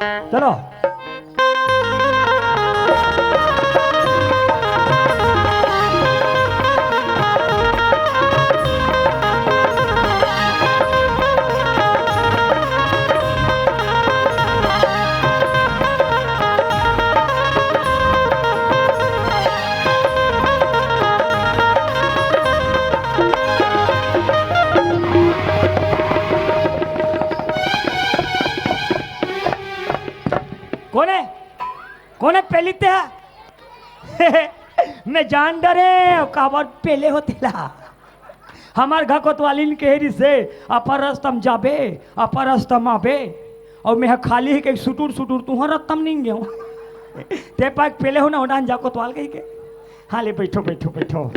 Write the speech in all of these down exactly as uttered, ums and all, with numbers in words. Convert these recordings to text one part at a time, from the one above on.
चलो। कोने? कोने पेली ते हा? मैं जान डरे, काबर पेले हो तेला। हमर घर कोतवालिन कहे रिहिसे, "अपर रस्तम जाबे, अपर रस्तम आबे।" अउ मैं ह खाली ही के सुटुर सुटुर तुंहर रस्तम निंगे हूँ। ते पाक पेले हो ना, ओडान जा कोतवाल कहि के। हाँ ले, बैठो, बैठो, बैठो।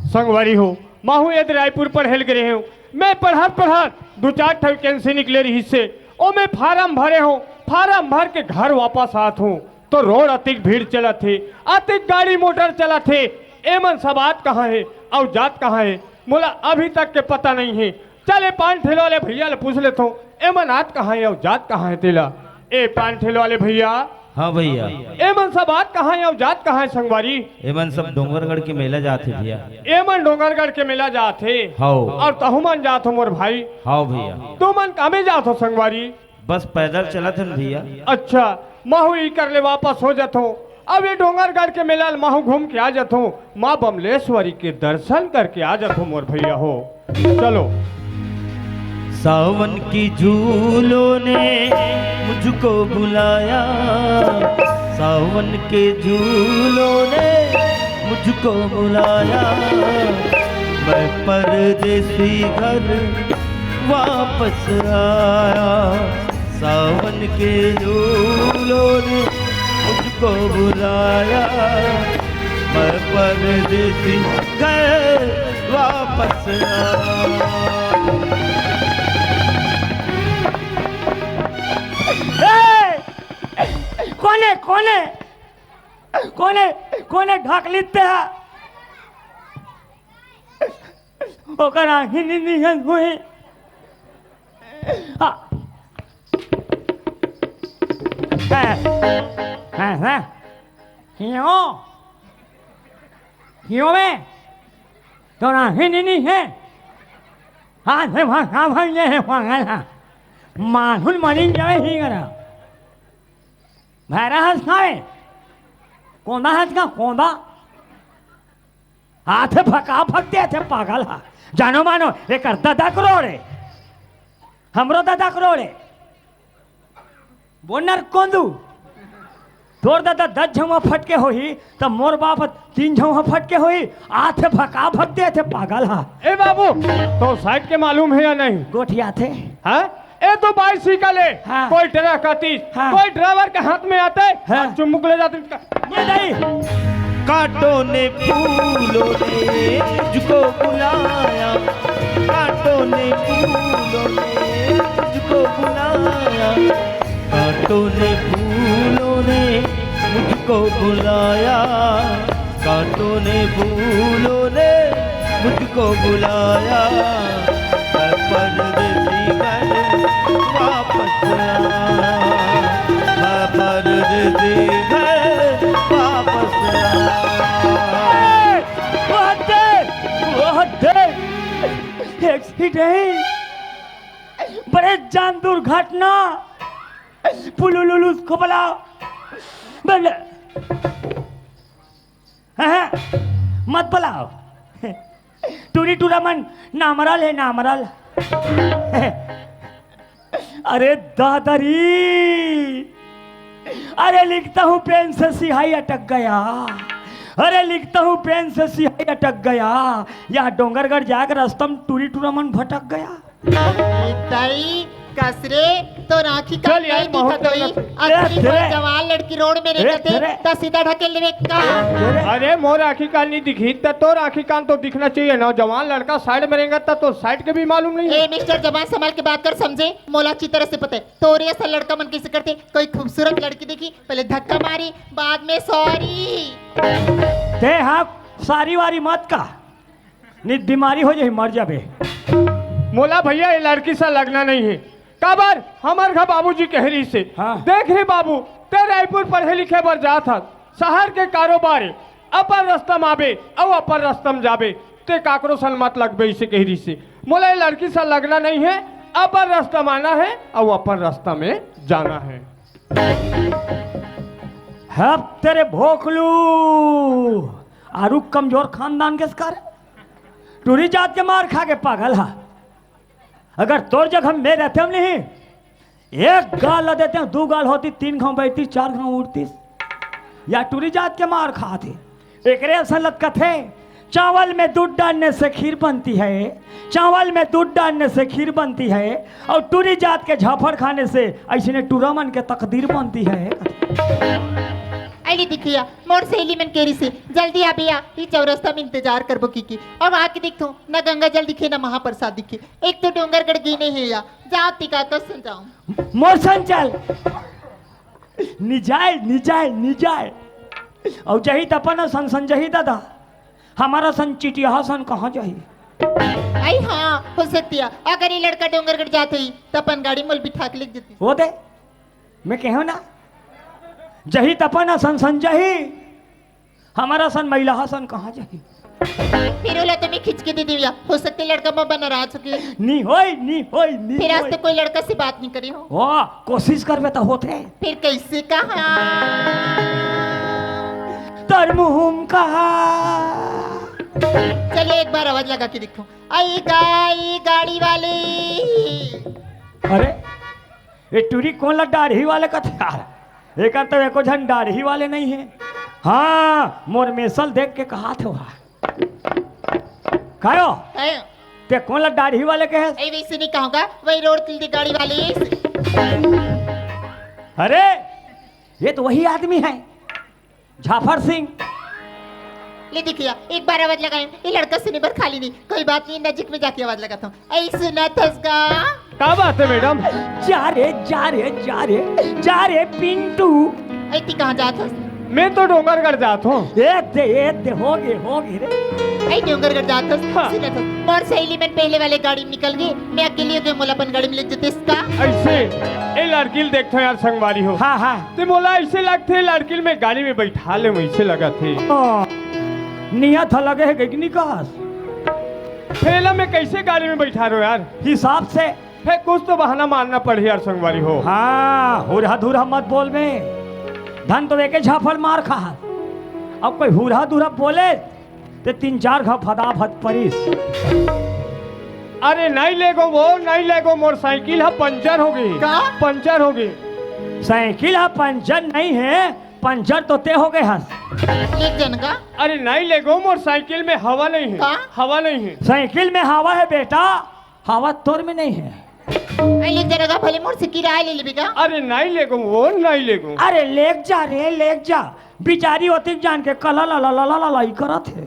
संगवारी हो, महूँ एदे रायपुर पढ़े ल गे रेहेंव। मैं पढ़त पढ़त दू चार ठन vacancy निकले रिहिसे, ओमे फारम भरे हूँ। फारम भर के घर वापस आत हूँ तो रोड अतिक भीड़ चलत हे, अतिक गाड़ी मोटर चलत हे। एमन सब आत कहाँ हे अउ जात कहाँ हे, मोला अभी तक के पता नहीं हे। चल, ए पान ठेला वाले भैया ले पूछ लेथों, एमन आत कहाँ हे अउ जात कहाँ हे तेला। ए पान ठेला वाले भैया। हाँ भैया। एमन सब आत कहाँ हे अउ जात कहाँ हे संगवारी? एमन सब डोंगरगढ़ के मेला जात हे भैया। एमन डोंगरगढ़ के मेला जात हे। हव। अउ तहू मन जात हो मोर भाई। हव भैया। तुमन कामे जात हो संगवारी? बस पैदल चलत हन भैया। अच्छा, महूँ इही कर ले वापस हो जाथों। अब ये डोंगरगढ़ के मेला ल महूँ घूम के आ जाथों, माँ बमलेश्वरी के दर्शन करके आ जाथों मोर भैया हो। चलो। सावन की झूलों ने मुझको बुलाया, सावन के झूलों ने मुझको बुलाया, मैं परदेसी घर वापस आया। सावन के झूलों ने मुझको बुलाया, मैं परदेसी घर वापस आया। ए! कोने, कोने, कोने, कोने ढाक लेते हैं? ओकर आँखी नी दिखत होही। हाँ। हाँ, हाँ, हाँ। हियो। हियो में। तोर आँखी नी दिखे। हाँ, से भाग, हाँ, भाग, ये है, पागल है। माथुन मरिन जावे ही करा। भैरा हंस खावे। कोंदा हंस का, कोंदा। आथे भका भक दे, आथे पागल हा। जानो मानो, एकर ददा करोड़ हे। हमरो ददा करोड़ हे। बोनर कोंदू। तोर ददा दस झौंहा फटके होही, त मोर बाप तीन झौंहा फटके होही। आथे भका भक दे, आथे पागल हा। ए बाबू, तोर साइड के मालूम हे या नहीं? गोठियाथे। हाँ? ए तो बाइसिकल हे, हाँ। कोई ट्रक आतिस, हाँ। कोई ड्राइवर के हाथ में आते, हाँ। अउ चुमुक ले जाते। ये नहीं। कांटों ने फूलों ने मुझको बुलाया, कांटों ने फूलों ने मुझको बुलाया, कांटों ने फूलों ने मुझको बुलाया, कांटों ने फूलों ने मुझको बुलाया, मैं परदेसी घर वापस आया, मैं परदेसी घर वापस आया। बहुत देर, बहुत देर। एक्सीडेंट, बड़े जान दुर्घटना, पुलुलुलुस को बुलाओ। बल-, हाँ, हाँ, मत बुलाओ। टूरी टूरा मन नामरल हे, नामरल। अरे दादा री, अरे लिखता हूँ पेन से सिहाई अटक गया, अरे लिखता हूँ पेन से सिहाई अटक गया, यहाँ डोंगरगढ़ जाके रस्ता में टूरी टूरा मन भटक गया। तई कसरे, तोर आँखी कान चल यार, नहीं दिखत होई। ए, अतनी तेरे। जवान लड़की रोड में ए, रेंगत हे, तेरे। त सीधा ढकेल लेबे का? अरे, मोर आँखी कान नहीं दिखी, त तोर आँखी कान तो दिखना चाहिए। नौजवान लड़का साइड में रेंगत, त तो साइड के भी मालूम नहीं हे। ए, मिस्टर, जबान संभाल के बात कर, समझे? मोला अच्छी तरह से पता हे, तोरे असन लड़का मन कइसे करथे। कोई खूबसूरत लड़की देखही, पहले धक्का मारही, बाद में सॉरी। ते हा सारी वारी मत का। नित बीमारी हो जाही, मर जाबे। मोला भैया, ये लड़की से लगना नहीं हे। काबर? हमर घर बाबूजी कहे रहिसे, हाँ। देख रे बाबू, तैं रायपुर पढ़े लिखे बर जात हस, शहर के कारोबार ए, अपन रस्ता म आबे अउ अपन रस्ता म जाबे, तैं काकरो सन मत लगबे, अइसे कहे रहिसे। मोला ए लड़की सन लगना नइ हे, अपन रस्ता म आना हे अउ अपन रस्ता म जाना हे। हब तेरे भोकलू, आरु कमजोर खानदान के शिकार हे। टूरी जात के मार खा के पागल हा। अगर तोर जगह में रहतेंव नहीं, एक गाल ल देतेंव, दू गाल होतिस, तीन घांव बइठतिस, चार घांव उठतिस। या टूरी जात के मार खात हे। एकरे असन ल कथे, चावल में दूध डालने से खीर बनती है, चावल में दूध डालने से खीर बनती है, अउ टूरी जात के झाफड़ खाने से अइसने टूरा मन के तकदीर बनती है। अली दिखिया, मोर सहेली मन कहे रहिसे, जल्दी आबे या, ई चौरस्ता में इंतजार करबो कहिके। अब आके देखथों, न गंगा जल दिखे, न महाप्रसाद दिखे। एक तो डोंगरगढ़ गे नइ हे या, जाओ तिका कस जाओ। मोर सन चल। नि जाय, नि जाय, नि जाय। अउ जही त अपन सन सन जही दादा। हमर सन चिटिया सन कहाँ जही? अई हाँ, हो सकतिस हे, अगर ए लड़का डोंगरगढ़ जात होही, त अपन गाड़ी मोला बिठा के लेग जतिस। ओ दे, मैं कहेंव ना, जही त अपन सन सन जही। हमर सन महिला सन कहाँ जही? फेर ओला तो मैं खींच के दे देंव या, हो सकतिस हे लड़का मोर बर नाराज होगे। नि होय, नि होय, नि होय। फेर आज तक कोई लड़का से बात नइ करे हों। ओ, कोशिश करबे त होथे। फेर कइसे कहाँ? तोर मुंह म कहा। चलिए एक बार आवाज लगा के देखों। अई गा, अई गाड़ी वाले। अरे, ए टूरी कोन ला दाढ़ी वाले कथे यार? एकर तो एको झन दाढ़ी वाले नइ हे। हाँ, मोर मेसल देख के कहाथे हा। कायो? कायो? तैं कोन ला दाढ़ी वाले कहे? अई वइसे नइ कहूं गा, वही रोड तिल दी गाड़ी वाले। अरे, ये तो वही आदमी है, झाफर सिंह। ले देखिया, एक बार आवाज लगाएंव, ए लड़का सुने बर खाली नइ। कोई बात नहीं, नजीक में जाके आवाज लगाथों। अई सुनत हस गा? का बात हे मैडम? जा रे, जा रे, जा रे, जा रे पिंटू। अई तैं कहाँ जात हस? मैं तो डोंगरगढ़ जात हों। ए दे, ए दे, होगे, होगे रे। अई डोंगरगढ़ जात हस? हाँ। सुनत हस, मोर सहेली मन पहले वाले गाड़ी में निकल गे, मैं अकेली होगे, मोला अपन गाड़ी में लेग जतिस का? अइसे, ए लड़की ल देखथों यार संगवारी हो। हाँ, हाँ। तैं मोला अइसे लगथे, लड़की ल मैं गाड़ी में बइठा लेंव, अइसे लगथे। ओ, नियत ह लगे हे कि नइ कहस? फेर एला मैं कइसे गाड़ी में बइठा रहों यार? हिसाब से। फेर कुछ तो बहाना मारना पड़ही यार संगवारी हो। हाँ, हुरहा धुरहा मत बोल बे। धन तो एके झाफड़ मार खाहस। अब कोई हुरहा धुरहा बोले, तैं तीन चार घांव फदाफद परिस। अरे नइ लेगों वो, नइ लेगों, मोर साइकिल ह पंचर होगे। का? पंचर होगे। साइकिल ह पंचर नइ हे, पंचर तो तैं होगे हस। लेग जा ना का? अरे नइ लेगों, मोर साइकिल में हवा नइ हे। का? हवा नइ हे। साइकिल में हवा हे बेटा, हवा तोर में नइ हे। अई लेग जा ना का, भले मोर से किराया ले लेबे का? अरे नइ लेगों वो, नइ लेगों। अरे लेग जा रे, लेग जा। बिचारी ओतिक जान के कला ला ला ला ला ला ला ई करत हे।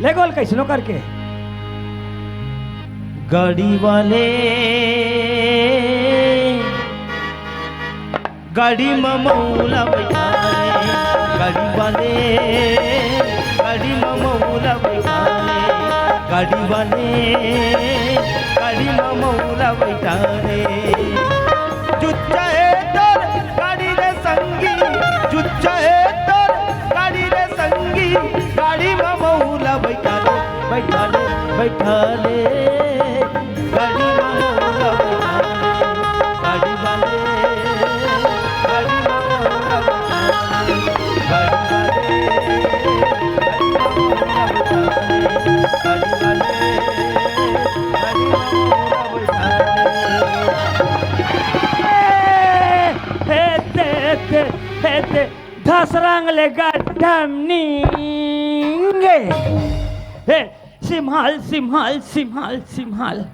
लेगो ल कइसनो करके। गाड़ी वाले, गाड़ी म मोला बइठा ले, गाड़ी वाले, गाड़ी म मोला बइठा ले, गाड़ी वाले, गाड़ी म मोला बइठा ले। जुच्चा हे तोर गाड़ी रे संगी, जुच्चा हे तोर गाड़ी रे संगी, गाड़ी म मोला बइठा ले, बइठा ले, बइठा ले। गाड़ी म मोला बइठा ले, गाड़ी वाले, गाड़ी म मोला बइठा ले, गाड़ी वाले, गाड़ी म मोला बइठा ले, गाड़ी वाले, गाड़ी म मोला बइठा ले। हे, हे, ते, ते, हे, ते, धसरंग ले गड्ढम नींगे। हे, सिम्हाल, सिम्हाल, सिम्हाल, सिम्हाल।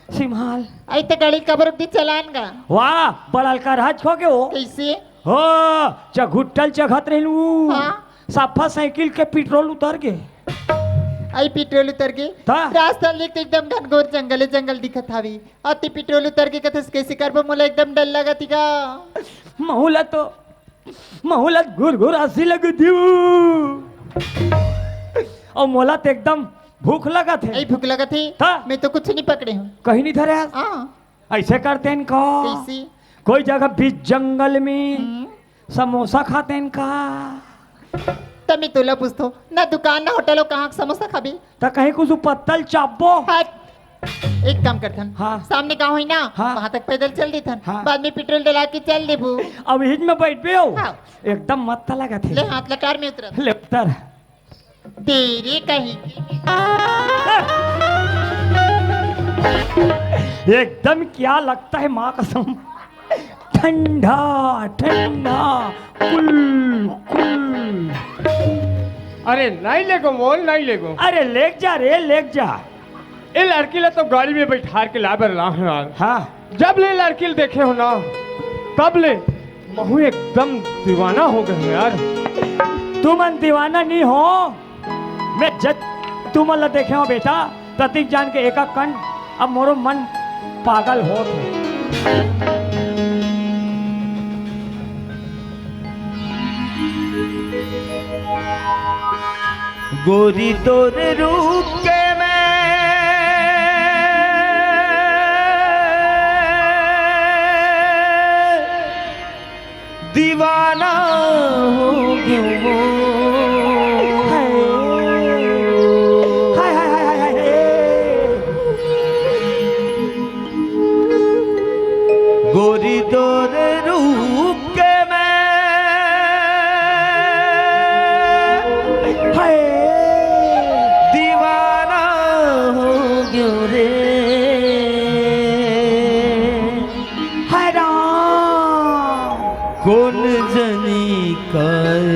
सिम्हाल। अई त गाड़ी काबर रुक दे चलान गा? वाह, बड़ल का राज खो के हो। कइसे? हो, चघुट्टल चघत रहिन उ। हाँ। सफा साइकिल के पेट्रोल उतर गे। अई पेट्रोल उतर गे? त? रास्ता ले तो एकदम घनघोर जंगल हे, जंगल दिखत हावे। अउ तैं पेट्रोल उतर गे कथस, कइसे करबो? मोला एकदम डर लगत हे गा। महू ला तो महू ला घुरघुरासी लगत हे। अउ मोला त एकदम भूख लगत हे। अई भूख लगत हे? त? मैं तो कुछ नइ पकड़े हों। कहीं नइ धरे हस? हाँ। अइसे करतेन का? कइसे? कोई जगह बीच जंगल में हम्म। समोसा खातेन का? त मैं तोला पूछथों, ना दुकान ना होटल हो, कहाँ के समोसा खाबे? त कहीं कुछ पत्तल चापबो? हट। एक काम करथन, हाँ। सामने गाँव होही ना, हाँ। वहाँ तक पैदल चल देथन, हाँ। बाद में पेट्रोल डला के चल देबो। अब हिच में बइठबे हो? हाँ। एकदम मस्त लगत हे। ले हाथ लकार में उतर। ले उतर। तेरे कहीं के। एकदम क्या लगता है माँ कसम, ठंडा ठंडा, कुल कुल। अरे नहीं लेगो मोल, नहीं लेगो। अरे लेग जा रे, लेग जा। ए लड़की ला तो गाड़ी में बैठार के लाए बर लाए हँव यार। हाँ। जब ले लड़की ला देखे हँव ना, तब ले महूँ एकदम दीवाना हो गे हँव यार। तुमन दीवाना नहीं हो, मैं जब तुमन ला देखे हँव बेटा, ततिक जान के एका कन अब मोरो मन पागल होत हे। गोरी तोर रूप के मैं दीवाना हो गयो। हाय। हाय, हाय, हाय, हाय, हाय। गोरी तोर रूप के मैं हाय। दीवाना हो गयो रे। हाय राम। कोन जनी काय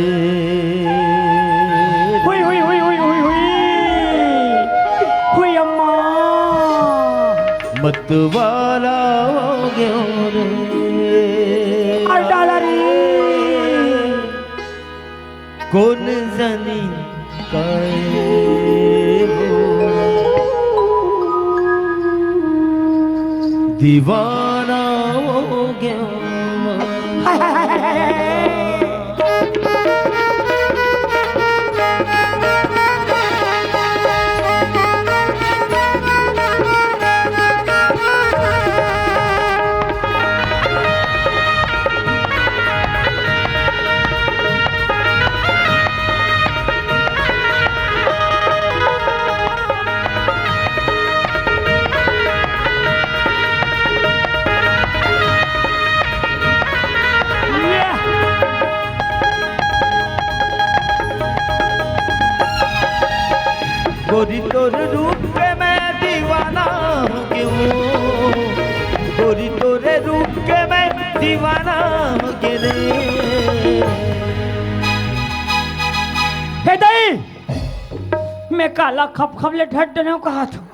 हुई, हुई, हुई, हुई, हुई, हुई। हुई अम्मा। मतवाला हो गयो रे। अरे डाला रे। कोन जनी काय हो, दीवाना हो गयो। गोरी तोर रूप के मैं दीवाना हो गयो, गोरी तोरे रूप के मैं दीवाना हो गयो रे। हे दाई, मैं काला खप खप ले ढट डरेंव कहाथों।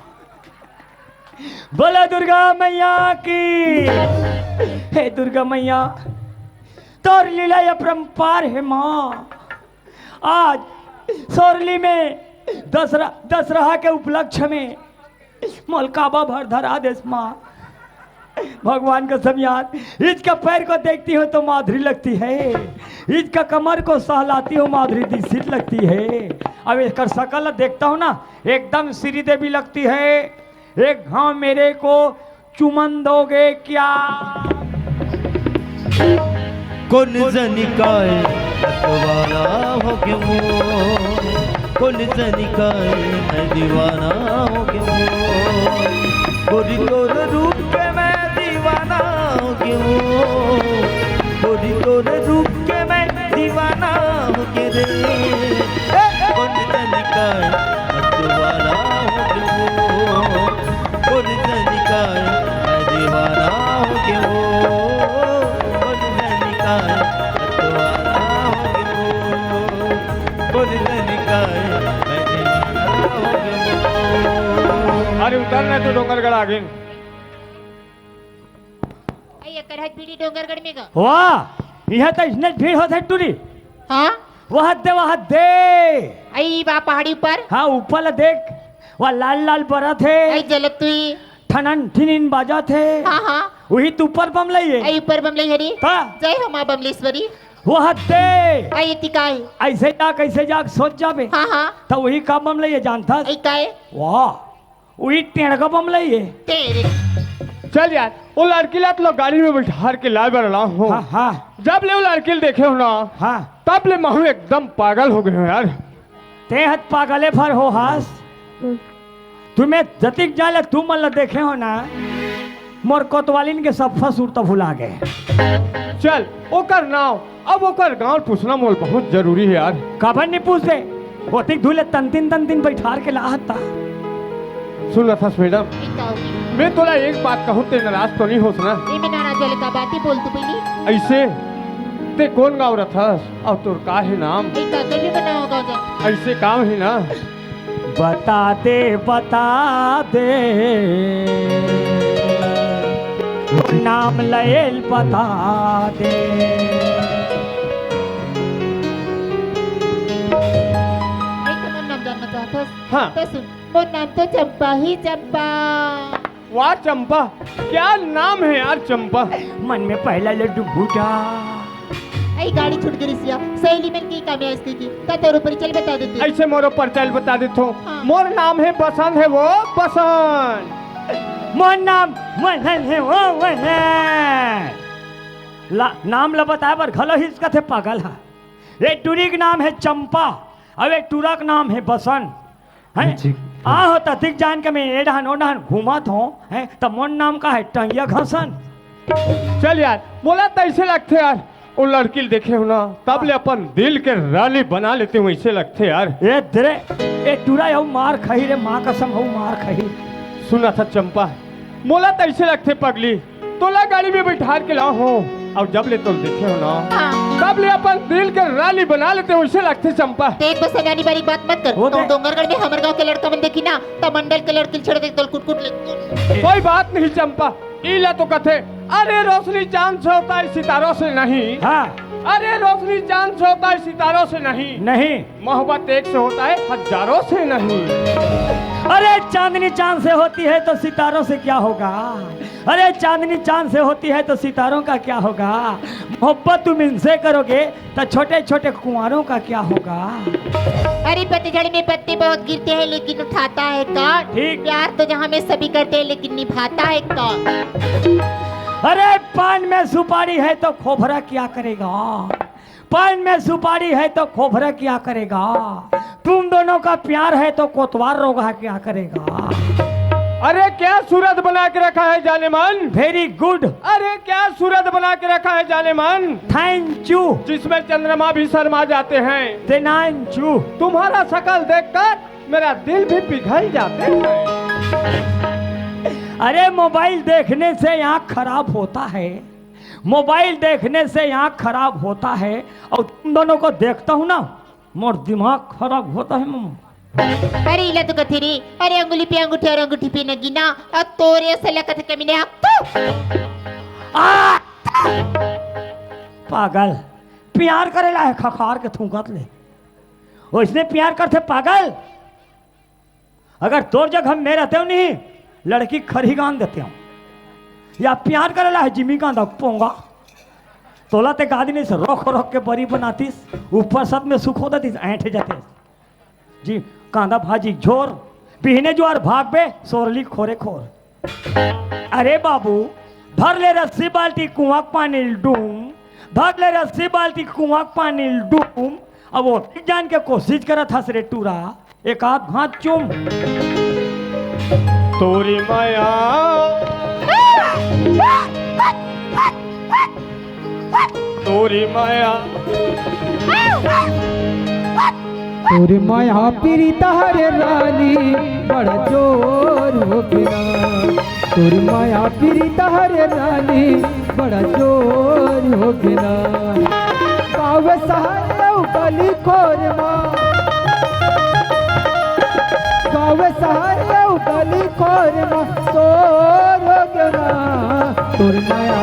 बोलो दुर्गा मैया की। हे दुर्गा मैया, तोर लीला अपरंपार हे माँ। आज सोरली में दसरा, दसरहा के उपलक्ष्य में मोला काबा भर धरा देस माँ। भगवान कसम यार, इसका पैर को देखती हूँ तो माधुरी लगती है, इसका कमर को सहलाती हूँ माधुरी दीक्षित लगती है। अब इसका शकल देखता हूँ ना, एकदम श्रीदेवी लगती है। एक घाव मेरे को चुमन दोगे क्या? कोन जनी काय मतवाला हो गयो, कोन जनी काय मैं दीवाना हो गयो। गोरी तोर रूप के मैं दीवाना हो गयो, गोरी तोर रूप के मैं दीवाना हो गयो रे। कोन जनी काय मतवाला हो गयो। कोन जनी काय मैं दीवाना हो गयो। कोन जनी काय मतवाला हो गयो। कोन जनी काय मैं दीवाना हो गयो। अरे उतर ना तू डोंगरगढ़ आगे। अई एकर हज पीढ़ी डोंगरगढ़ में गा। वाह, इहाँ त इसने भीड़ होत हे टूरी। हाँ? वह दे, वह दे। अई बा पहाड़ी ऊपर। हाँ, ऊपर ला देख, वह लाल लाल बरत हे। अई जलत तुई। ठनन ठिनिन बाजत हे। हाँ, हाँ। वही तो ऊपर बमलई हे। अई ऊपर बमलई हरी। हाँ। जय हो माँ बमलेश्वरी। वह दे। अई एती काय? अइसे जा, कइसे जा, सोच जाबे। हाँ, हाँ। त वही का बमलई हे जानथस? अई काय? वाह। उही टेढ़का बमलई हे। तेरे। चल यार, वो लड़की ला तो गाड़ी में बैठार के लाए बर लाए हों। हाँ, हाँ। जब ले वो लड़की ला देखे हों ना, हाँ। तब ले महूँ एकदम पागल हो गे हों यार। तें ह त पागले भर हो हस। तुमन जतिक जान ले तुमन ला देखे हों ना, मोर कोतवालिन के सफा सुरता भुला गे। चल, ओकर नाव, अब ओकर गाँव पूछना मोर बहुत जरूरी हे यार। काबर नइ पूछे? ओतिक दूर ले तंतिन तंतिन बैठार के लाहत ता। सुनत हस मैडम, मैं तोला एक बात कहूँ, तें नाराज तो नइ होस ना? ए, मैं नाराज वाले का बात हे, बोल तो बहिनी। अइसे, तें कोन गाँव रथस अउ तोर का हे नाम? अइसे काम हे ना? बता दे, बता दे, नाम ल बता दे। अइसे मोर नाम जानना चाहत हस? हाँ। त सुन, मोर नाम तो चंपा ही चंपा। वाह चंपा, क्या नाम हे यार चंपा। मन में पहला लड्डू फूटा। अई गाड़ी छूट गे रिहिस या, सहेली मन के काम हे अइसे कि, त तोरो परिचय ल बता देते। अइसे मोरो परिचय ल बता देथों। हाँ। मोर नाम हे बसंत हे वो, बसंत। मोर नाम वसंत हे वो, वसंत। ला, नाम ल बताए बर घलो हिचकथे पागल ह। ए टुरी के नाम हे चंपा, अउ ए टुरा के नाम हे बसंत। हैं? जी। आहो, त दिख जान के मैं ए डहन ओ डहन घूमत हों, हैं? त मोर नाम का हे? टंगिया घसन। चल यार, मोला त अइसे लगथे यार, ओ लड़की ल देखे हों ना, तब ले अपन दिल के रानी बना लेते हों, अइसे लगथे यार। ए दरे, ए टुरा अउ मार खाही रे, माँ कसम अउ मार खाही। सुनत हस चंपा, मोला त अइसे लगथे पगली, तोला गाड़ी में बैठार के लाए हों, अउ जब ले तोला देखे हों ना, हाँ। तब ले अपन दिल के रानी बना लेते हों, अइसे लगथे चंपा। देख बस, अनाड़ी बारी बात मत कर। वो कहूँ दे- डोंगरगढ़ में हमर गाँव के लड़का मन देखही ना, त मंडल के लड़की ल छोड़ दे, तोला कुट कुट ले। कोई बात नहीं चंपा, इला तो कथे, अरे रोशनी चांद से होता है, सितारों से नहीं। हाँ। अरे रोशनी चांद से होता है, सितारों से नहीं। नहीं। मोहब्बत एक से होता है, हजारों से नहीं। अरे चांदनी चांद से होती है तो सितारों से क्या होगा? अरे चांदनी चांद से होती है तो सितारों का क्या होगा? मोहब्बत तुम इनसे करोगे तो छोटे छोटे कुंवारों का क्या होगा? अरे पतझड़ में पत्ते बहुत गिरते हैं लेकिन उठाता है कौन? ठीक। प्यार तो जहाँ में सभी करते हैं लेकिन निभाता है कौन? अरे पान में सुपारी है तो खोपरा क्या करेगा? पान में सुपारी है तो खोपरा क्या करेगा? तुम दोनों का प्यार है तो कोतवाल रोगहा क्या करेगा? अरे क्या सूरत बना के रखा है जानेमन? Very good। अरे क्या सूरत बना के रखा है जानेमन? Thank you। जिसमें चंद्रमा भी शर्मा जाते हैं। Thank you। तुम्हारा शकल देखकर मेरा दिल भी पिघल जाते हैं। अरे मोबाइल देखने से आँख खराब होता है, मोबाइल देखने से आँख खराब होता है, और तुम दोनों को देखता हूँ ना, मोर दिमाग खराब होता है मामा। अरे इला तो कथे रे, अरे अंगुली पे अंगूठी और अंगूठी पे नगीना, और तोरे से लकत कमीने हक तो। आ! पागल, प्यार करे ला है खखार के थूकत ले, ओइसने प्यार करथे पागल। अगर तोर जगह में रहतेंव नहीं, लड़की खरही गांध देतेंव। या प्यार करे ला है जिमी कांदा पोंगा। तोला ते गादी नहीं से रोक रोक के बरी बनातिस, ऊपर सत में सुखो देतिस, ऐंठे जाते। जी, कांदा भाजी झोर, बिहने जुआर भागबे, सोरली खोरे खोर। अरे बाबू, धर ले रस्सी बाल्टी कुआं के पानी ल डूम, धर ले रस्सी बाल्टी कुआं के पानी ल डूम। अब वो जान के कोशिश करत हस रे टूरा, एक आध हाथ चूम। तोरी माया, तोरी माया। तोर माया पीरित हरे रानी बड़ा जोर होगे ना। तोर माया पीरित हरे रानी बड़ा जोर होगे ना। गाँव शहर अउ गली खोर मा, गाँव शहर अउ गली खोर मा शोर होगे ना। तोर माया।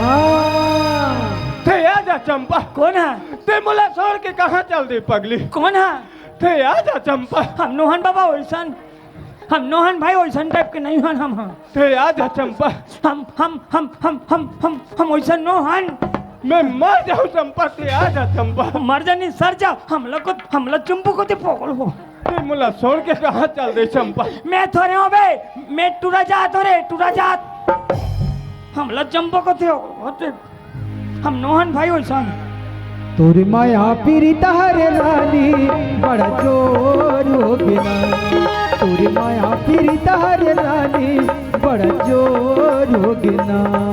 ते आ जा चंपा। कोन हा? ते मोला छोड़ के कहाँ चल दे पगली? कोन हा? ते आ जा चंपा। हम नोहन बाबा ओइसन, हम नोहन भाई ओइसन type के नहीं हन हम, हम। ते आ जा चंपा। हम, हम, हम, हम, हम, हम, हम ओइसन नोहन। मैं मर जाऊँ चंपा, ते आ जा चंपा। मर जा नहीं सर जा, हम लोग को, हम लोग चुम्पू को ते पागल हो। ते मोला छोड़ के कहाँ चल दे चंपा? मैं थोड़े हो बे, मैं टूरा जात हो रे, टूरा जात। हमला जम्बो कथे हो, होते। हम नोहन भाई वैसा। तोरी माया पीरी तहरे रानी, बड़ा जोर हो गिना। तोरी माया पीरी तहरे रानी, बड़ा जोर हो गिना।